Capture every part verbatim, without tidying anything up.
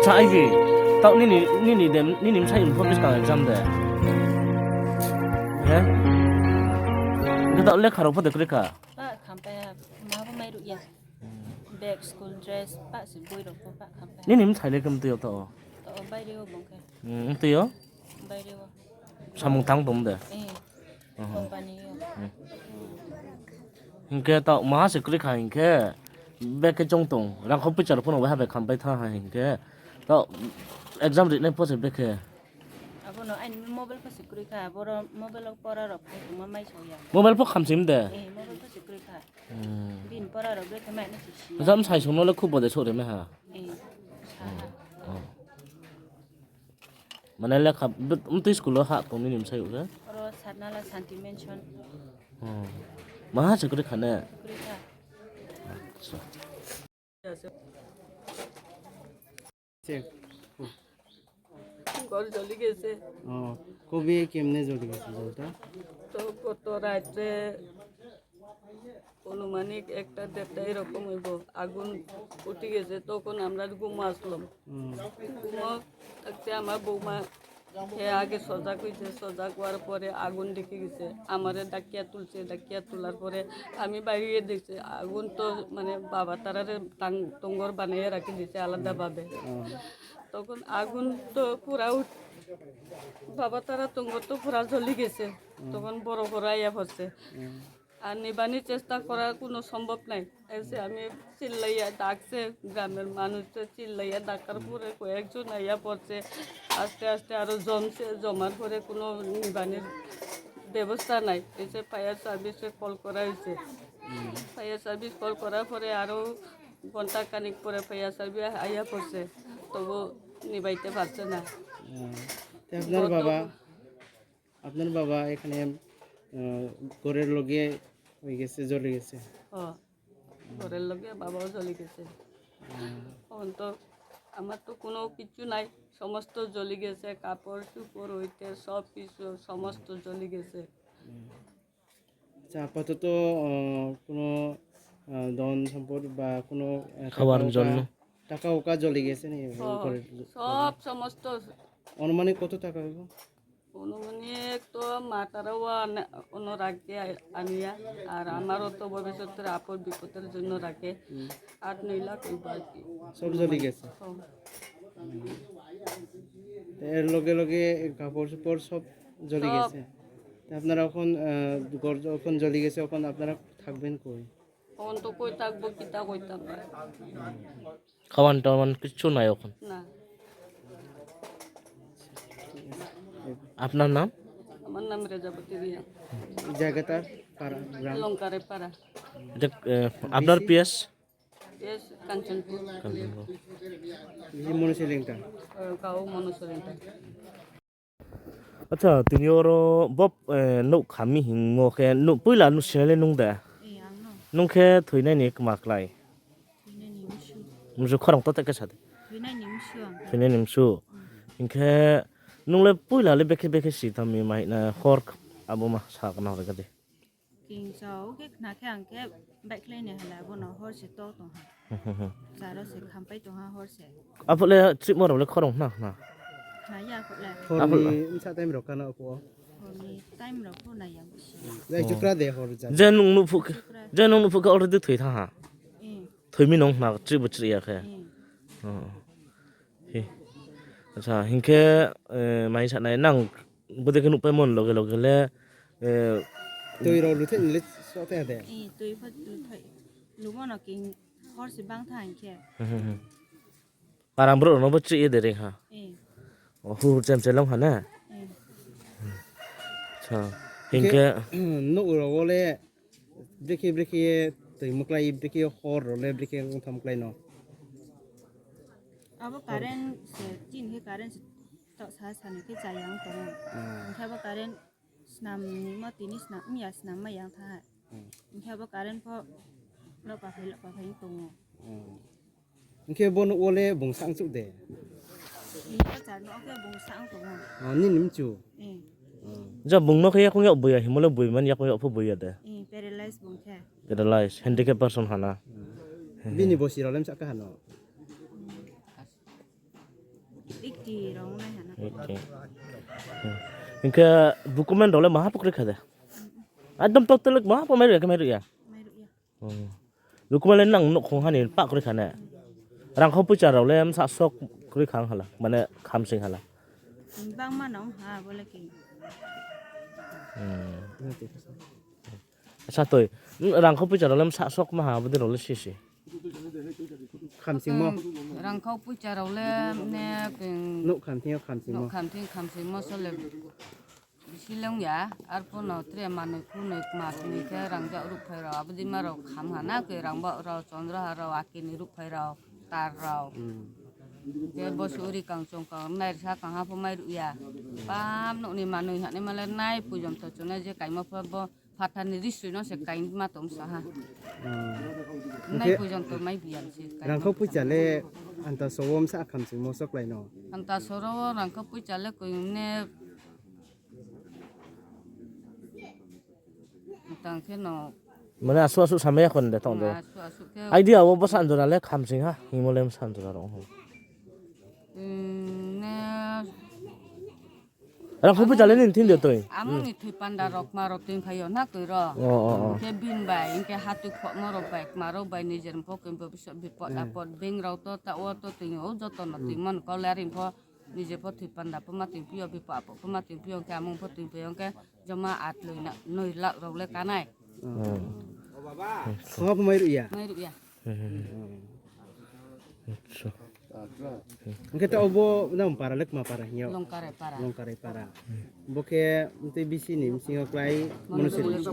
Sa ai bi, tau nini, nini dem, nini msa in phobis kang exam de. He? Ge tau lekha rok pho de kri kha. Pa khampai ha, ma bo mai ruk ya. Bag, school dress, pa si boi rok pho pa khampai. Nini msa le kem tui o to. To bai ri o bong khe. Hmm, tui o? Bai ri o. Samung tang tong de. Eh. Aha. Company o. Hmm. Hinkhe tau maha se kwrwi kha hinkhe bag khe chong tong, rang kho pwichar phano bai ha bai khampai tha ha hinkhe tau exam rinai pho se bag khe. Abono aini mobile pho se kwrwi kha, boro mobile o pora rok khai tongma mai so ya. Mobile pho khamsim de? Eh, mobile pho se kwrwi kha. Hmm. Bini pora rok bag khe mai na se si ya. Jam sai songno le khub bode sok reme ha. Eh, sa ha. Oh. Mane lekha, bit-, mtwi school o ha tongni nim sayo khe? Oro Satnala Santi Mansion. Hmm. Maha se kwrwi khane? Kwrwi kha. Acha. Check. ঘর জ্বলি গেছে। ও, কবে কেমনে জ্বলি গেছে জলটা? তো গত রাত্রে আনুমানিক একটা দেড়টা এরকম হইব, আগুন উঠে গেছে। তখন আমরা ঘুমো আসলাম। হুম। ঘুমো থাকতে আমার বৌমা, সে আগে সজাগ হইছে, সজাগ হওয়ার পরে আগুন দেখে গেছে, আমারে ডাকিয়া তুলছে। ডাকিয়া তোলার পরে আমি বাইরে দেখছি আগুন তো, মানে, বাবা তারারে টাং-, টঙ্গর বানাইয়া রাখি দিছে আলাদাভাবে। হুম। তখন আগুন তো পুরা উঠ-, বাবা তারা টঙ্গর তো পুরা জ্বলি গেছে। হুম। তখন বড় বড় আইয়া পড়ছে। হুম। আর নিবানির চেষ্টা করা কোনো সম্ভব নাই। এসে আমি চিল্লাইয়া ডাকছে, গ্রামের মানুষে চিল্লাইয়া ডাকার পরে কয়েকজন আইয়া পড়ছে। আস্তে আস্তে আরো জমছে, জমার পরে কোনো নিবানির ব্যবস্থা নাই। এসে ফায়ার সার্ভিসে কল করা হয়েছে। ফায়ার সার্ভিস কল করার পরে আরো ঘন্টা খানিক পরে ফায়ার সার্ভিস আইয়া পড়ছে, তবু নিবাইতে পারছে না। হুম। তো আপনার গত বাবা আপনার বাবা এখানে, আহ, ঘরের লগে হয়ে গেছে, জ্বলে গেছে। হ, ঘরের লগে বাবাও জ্বলে গেছে। হুম। এখন তো আমার তো কোনো কিছু নাই, সমস্ত জ্বলে গেছে, কাপড় চোপড় হইতে সব কিছু সমস্ত জ্বলে গেছে। হুম। আচ্ছা, আপাতত, আহ, কোনো, আহ, ধন সম্পদ বা কোনো, আহ, টাকা খাওয়ার পয়সা, জন্য। টাকা পয়সা জ্বলে গেছে নি? হ, ঘরের সব সমস্ত। অনুমানিক কত টাকা হইব? অনুমানিক তো মাতারাও আনে-, অন্য রাখে আ-, আনিয়া, আর আমারও তো ভবিষ্যতের আপদ বিপদের জন্য রাখে। হুম। আট নয় লাখ হইব আর কি। সব জ্বলি গেছে? সব। এর লগে লগে কাপড় চোপড় সব জ্বলি সব। গেছে? তা আপনারা এখন, আহ, ঘর যখন জ্বলি গেছে, এখন আপনারা থাকবেন কই? এখন তো কই থাকবো, কিতা কইতাম। খাওয়ান টাওয়ান কিচ্ছু নাই এখন? না। আপনার নাম? আমার নাম রেজাবতী রিয়া। জায়গাটার পাড়া, গ্রাম? লঙ্কারে পাড়া। এটা, আহ, আপনার পিএস? পিএস কাঞ্চনপুর। কাঞ্চনপুর। এই মনোসিলিংটা? আহ, গাঁও মনোসিলিংটা। Acha, tini oro bo, eh, nuk kha mihingmo khe nuk puila nuk sinai le nung de? Ee, ang no. Nung khe thwinai ni kwma klai? Thwinai ni musu. Musu khorang to te khe sa de. Thwinai ni musu ang. Thwinai ni musu. Mm. Hinkhe nung le puila le bekhe bekhe si tami mai na hor abo ma sa kana hor gade. Kingsa o khe khna khe ang khe bike khlai ni hala bono hor se to tong ha. Charo se khampai tong ha hor se. Aphole trip mo rok le khorang khna khna. Khna ya aphole. Hor ni bsa time rok kana aphole. Hor ni time rok pho na yang bisi. Jai chukra de hor ja. Je nung nu phuk, je nung nu phuk already thwi tha ha. Eh. Thwi mi nong khna trip bo chri ya khe. Eh. Oh. Hi. Acha, hinkhe, eh, mai sanai nang bwdekhe nukpai mon loge loge le, eh, twi rok luthai ni le sote de. Eh, twi pha luthai. Lumo no king hor se bang tha hinkhe. Hmm, hmm, hmm. Parang bro no bo chri de re ha. Eh. Oh, hu chem chelong ha na. Eh. Acha, hinkhe, hinkhe nuk rok le Brekhe brekhe twi mwklai, brekhe hor role brekhe wngtham mwklai no. Abo current se, chini khe current se tok sa sani khe chayang tongo. Hmm. Hwnkhe abo current snam ni mo tini snam ya snam ma yang tha. Hmm. Hwnkhe abo current pho lok paphai lok paphai tongo. Hmm. Hwnkhe bo nuk o le bung sa wngchuk de? Ni o char nuk o khe bung sa wng tongo. Ah, nini mchu? Eh. Ah. Ja bung no khe yakung yak buya himole bui man yakung yak phu buya de. Eh, paralyze bung khe. Paralyze, handicap person hana. Hmm. Bini bosi rok le msa kha hano? Hmm. Eighty rok wngnai hana. Eighty. Hmm. Hingke document rok le maha pokri kha de? Ekdom totally maha po mai rok ya, mai rok ya? Mai rok ya. Hmm. Document le nang nok khong hani pak kri kha ne? Rang kho pucha rok le msa sok kri khang hala, mane khamsing hala. Bang ma nong ha bole ki. Hmm. Satoi, rang kho pucha rok le msa sok ma ha bodi rok le sisi. Khamsingmo. Rang kho pucha rok le ne keng. Nuk khamsing khamsingmo. Nuk khamsing khamsingmo sole. Bisi lwng ya, arphuno tre manwi khunwi kma sini khe rang jak ruk phai rok, abodi ma rok kham hana khe rang ba rok chondro ha rok akini ruk phai rok tar rok. Hmm. Khe bo suri kang chong kang nai sa kang ha pho mai ruk ya. Pam nokni manwi hane male nai pujon to chonai je kaima pho bo phatar ni risui no se kaima tong sa ha. Hmm. Nai pujon to mai biya se kaima. Rang kho pucha le anta sowom sa khamsingmo sok lai no. Anta soro rang kho pucha le koi ne Tang khe no. Mane asuk asuk samaya khon de tong do. Asuk asuk khe. Idea o bo sanjora le khamsing ha. Himolem sanjora rong. Hmm, ne. Rang khubi jale nin thin de toi. Amoni thwi panda rok ma rok tin phayo na koi ro. Oh, oh, oh. Khe bin bai, inke hatu khokmo rok bai, kma rok bai nijer pho koi bo biso bipod apod beng rok to ta o to twi o joto no twi mon ko le ring pho. Nije pho thwi panda pho ma twi pio, bipo apo pho ma twi pio, hwnkhe amung pho twi pio, hwnkhe joma at loi na, noi lakh rok le kanai. Hmm. Songha pho mai rwya? Mai rwya. Hmm. Acha. Hwnkhe ta obo nang para le kma para hiyo? Longkarai para. Longkarai para. Bo khe tei bisi ni bisingo klai mano siri.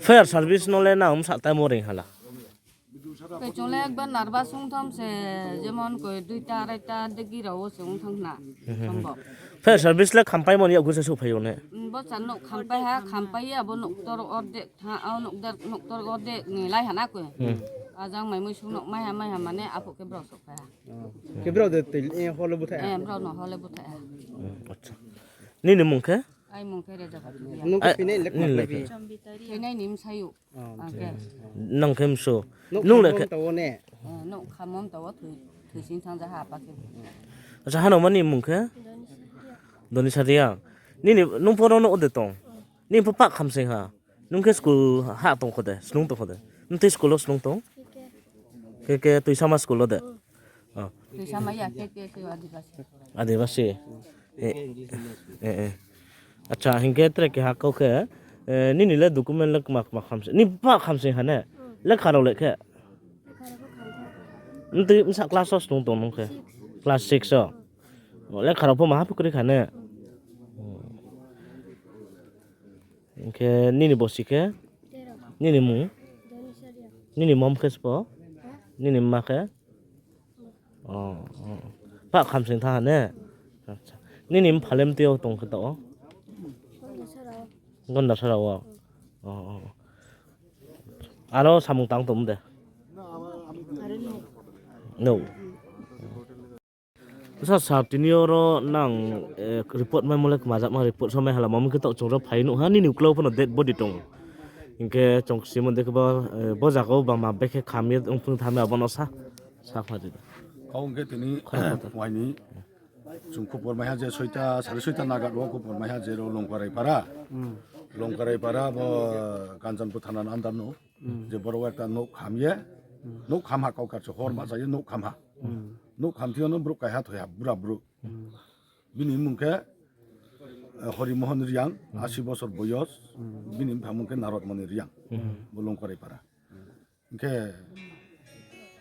Fire service no le na um sa tai mo ring hala. Kaichung le ekbar nervous wng thang se, jemon koi duita araita degi rao se wng thang na. Mhm. Sombok. Fire service le khampai mani yago se sophaio ne. Mm, bo chan nok khampai ha, khampai ya bo nok tor ordek tha, o nok der, nok tor ordek ni lai hana koi. Hmm. Ajang mai mui sung nok mai ha, mai ha mane apo ke brok sok ha. Oh. Ke brok de tei, eh, hole buthai ha? Eh, brok no hole buthai ha. Hmm, acha. Nini mung khe? Ai mung khe Reza Bhatia. Nung khe phinai lek ma khlai phi? Phinai ni msayu. Oh, okay. Nang khe msu. Nung le khe? Tawo ne? Eh, nok khamon tawo thwi, thwi sing thang ja ha pa khe. Acha, hano mani mung khe? Doni Sadia. Nini nung poro no ode tong. Nini pho pak kham sing ha. Nung khe school ha tong khode, snung tong khode. Nung tei school o snung tong? K K Tuisama school o de. Oh. Tuisama ya, K K se Adibasi. Adibasi. Eh, eh, eh. Acha, hingke tre keha kau khe, eh, nini le document le kma kma khamse. Ni ba khamse hane? Lekha rok le khe? Nti msa class o snung tong nung khe? Class six o. O, lekha rok pho maha pukri khane? Hingke nini bosi khe? Nini mung? Nini mom khe spo? Nini mma khe? Oh, oh. Pak khamsing tha ne? Acha. Nini mphale mtwi o tong khe to o? Gonda sara o? Oh, oh. Aro samung tang tong de? No. Sa sir, tini oro nang, eh, report mai mole kmajakma report somai hala mami khe tok chungrok phai nukha nini uklok phano dead body tongo. Hinkhe chong simo dekhe bo, eh, bo jaga o bama bekhe khamya wngphung thamya abono sa, sa pha di. Kau hwnkhe tini waini chwng khupor maiha je soita, sari soita naga o khupor maiha je ro Longkarai para. Longkarai para bo Kanchanpur thana ni under no. Je borok ekta nok khamye, nok khamha kau kaisa hor ma chaya nok khamha. Nok khamthiyano borok kaiha thoiha bura borok. Bini mung khe, eh, Horimohon Riang, asi bosor boyos, bini bupha mung khe Narotmoni Riang, bo Longkarai para. Hingkhe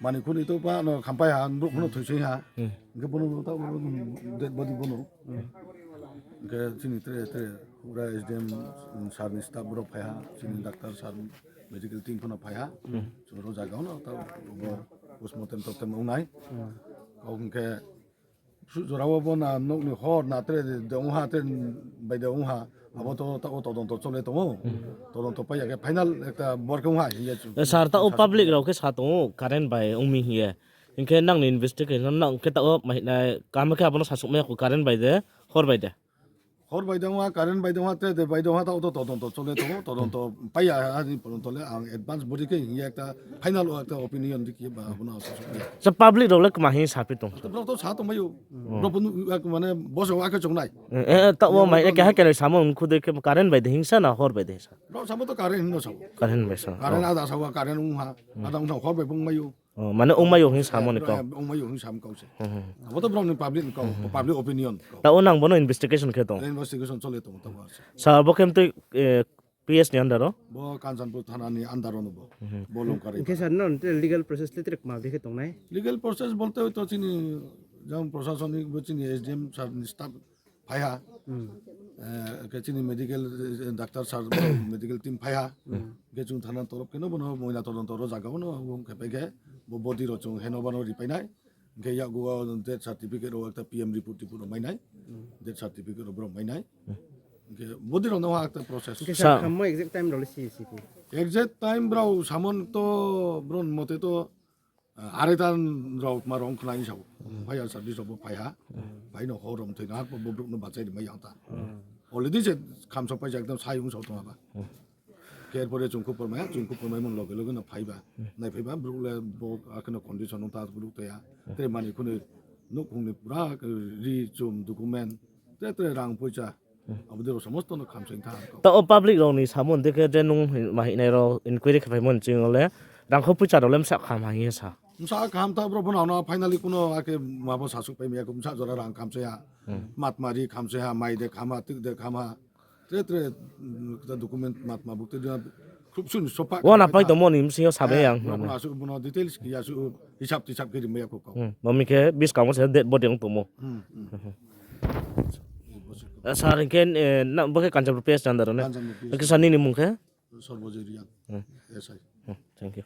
mani khuni to ba no khampai ha, borok phano thoi soi ha. Hingkhe bono ta dead body bono. Hingkhe chini tre, tre, pura S D M sir ni staff borok phai ha, chini doctor sir, medical team phano phai ha. Chwng ro jaga no ta bo postmortem toktem wngnai. Kok hingkhe su jora o bo na nok ni hor na tre de ong ha, tre bai de ong ha. Abo to ta o todonto chole tongo. Todonto pai ya khe final ekta bor khe ong ha hiya chu. Sir, ta o public rok khe sa tongo current bai ong mi hiye. Hingkhe nang ni investigation nang khe ta o mai nai kam khe abono sa suk maya ko current bai de hor bai de. Hor bai dongma, current bai dongma, te de bai dongma, ta auto todonto chole tongo, todonto paiya ani pono tole ang advance body ke hiya ekta final o ekta opinion dikhi ba abono asuk ya. So public rok le kma hin sapi tong? To bro to sa tong mayo. Bro pun mane boso wa ke chongnai. Eh, eh, ta o mai ke ha ke samo khudui ke current bai de hingsa na hor bai de sa? Bro samo to current no samo. Current bai sa. Current ada sawa current ung ha. Ada ung sa hor bai bung mayo. Oh, mane ongmai yo hin samo ni kok. Ongmai yo hin sam kok se. Hmm, hmm. Abo to borok ni public ni kok, public opinion kok. Ta o nang bono investigation khe tong. Investigation chole tong tong ase. Sa bo khem tei, eh, P S ni under o? Bo Kanchanpur thana ni under o no bo. Hmm. Bo longkari. Hingke sir, non te legal process le trek ma bikhe tongnai? Legal process bolte to chini jang prosasonik bo chini S D M sir ni staff phaiha. Hmm. Eh, ke chini medical, eh, doctor sir medical team phaiha. Hmm. Ke chung thana torop keno bono moina todonto ro jaga bono wng khe pai khe bo body ro chung heno bano ripainai. Ke yago death certificate ro ekta P M report report ro mainai. Hmm. Death certificate ro bro mainai. Hmm. Ke body ro no ekta process. Ke sa- sir, khammo exact time ro le si si ki? Exact time bro samon to bro mote to Ah, aretan rok ma rong khna ni sabo. Hmm. Fire service rok bo phaiha. Hmm. Bai no hor rom thwina bo bo bruk no bachai rima yang ta. Hmm. Already je khamsok paisa ekdam sai ung sok tong ba. Hmm. Ker pore chung khupor maya, chung khupor mai mon loge loge no phaiba. Hmm. Nai phaiba bruk le bo akhno condition ta bruk ta ya. Hmm. Te mani khuni nuk khung ni pura ri chum document. Te te rang poisa. Abo de rok somosto no khamseng tha. Ta o public rok ni samung de khe je nung ma hinai rok inquiry khe phaimani chwng le rangkho puisa rok le msa kham hai sa. Msa kham ta bro bono ano finally kuno ake mabo sasuk pai miya msa jora rang khamsaya. Hmm. Matmari khamsaya, mai de khama, tik de khama. Tre tre, mm, ta document matma buk te dia khub sun sopa. Wana pai to moni msing yo sabe yang. Bono asuk bono details ki asuk hisab tisab ke rimaya ko. Hmm. Mami khe bis kamo se dead body ang tomo. Hmm, hmm. Eh, sir, hinkhe, eh, na, bo khe Kanchanpur P S ni under o ne? Kanchanpur P S. Hinkhe sir nini mung khe? Sarbajit Reang, Hmm. S I. Hmm, thank you.